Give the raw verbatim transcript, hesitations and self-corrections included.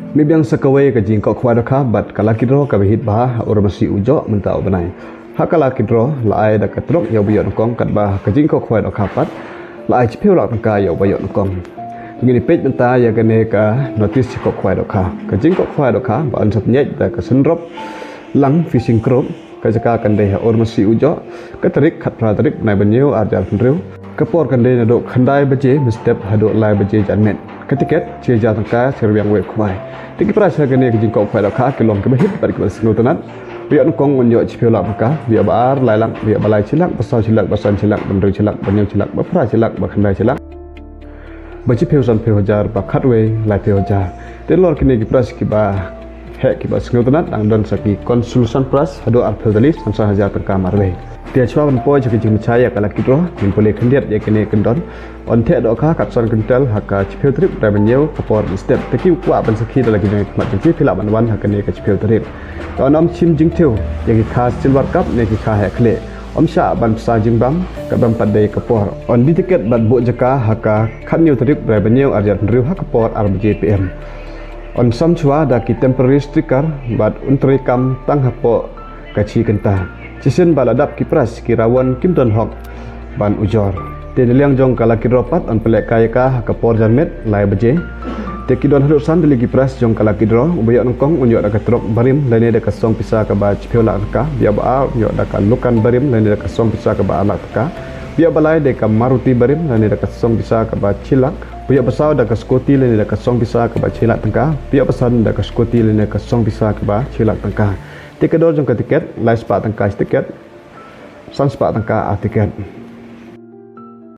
Mih biang sa kawei ka jingkoh khwai dohkha bad ka lucky draw kaba hit bha ha Urmasi Ujoh mynta u bnai. Ha ka lucky draw la ai da ka trok ïa uba ïoh nyngkong, katba ha ka jingkoh khwai dohkha pat la ai shiphew lak tyngka ïa uba ïoh nyngkong. Ngin ïa peit mynta ïa kane ka notice jingkoh khwai dohkha. Ka jingkoh khwai dohkha ba yn sa pynïaid da ka Synrop Lang Fishing Group, ka jaka kan dei ha Urmasi Ujoh, ka tarik khatphra tarik bnai ba hynñiew ar hajar arphew hynriew. Ka por kan dei naduh khyndai baje mynstep haduh lai baje janmiet. Ka tiket shi hajar tyngka, shi ryngwiang wei khwai. Te ki prize ha kane ka jingkoh khwai dohkha ki long kiba hit bad kiba sngewtynnat. Uba ïoh nyngkong un ïoh shiphew lak tyngka, uba ïoh ba ar lai lak, uba ïoh ba lai shi lak, ba saw shi lak, ba san shi lak, ba hynriew shi lak, ba hynñiew shi lak, ba phra shi lak, ba khyndai shi lak, ba shiphew sanphew hajar, ba khatwei laiphew hajar. Te halor kine ki prize kiba heh kiba sngewtynnat dang don sa ki consolation prize haduh arphew tylli, san san hajar tyngka marwei. Te shuwa ban poi sha ka jingmyntoi ïa ka lucky draw, ngin pule khyndiat ïa kine kyndon. Yn theh dohkha katsan kwintal ha ka shiphew tarik bnai ba hynñiew ka por mynstep. Te ki kwah ban sakhi da la ki jong ki khmat jong ki, phi lah ban wan ha kane ka shiphew tarik. Te yn ym shim jingthew ïa ki kha silver cup ne ki kha heh khlieh. Ym shah ban pynsa jingbam katba ym pat dei ka por. Yn die tiket bad buh jaka ha ka khathynñiew tarik bnai ba hynñiew ar hajar hynriew ha ka por ar baje P M. Yn sam shuwa da ki temporary sticker bad un treikam tang hapoh ka shi kynta. Shisien ba la dap ki prize, ki rawon kim don hok ban ujor. Te na liang jong ka lucky draw pat yn pynlehkai ïa ka ha ka por janmiet lai baje. Te ki don haduh san tylli ki prize jong ka lucky draw. Uba ïoh nyngkong un ïoh da ka trok barim lane da ka song pisa kaba shiphew lak tyngka. Uba ïoh ba ar un ïoh da ka lukan barim lane da ka song pisa kaba ar lak tyngka. Uba ïoh ba lai da ka Maruti barim lane da ka song pisa kaba shi lak. Uba ïoh ba saw da ka scooty lane da ka song pisa kaba shi lak tyngka. Uba ïoh ba san da ka scooty lane da ka song pisa kaba shi lak tyngka. Te ka dor jong ka tiket lai spah tyngka shi tiket, san spah tyngka ar tiket.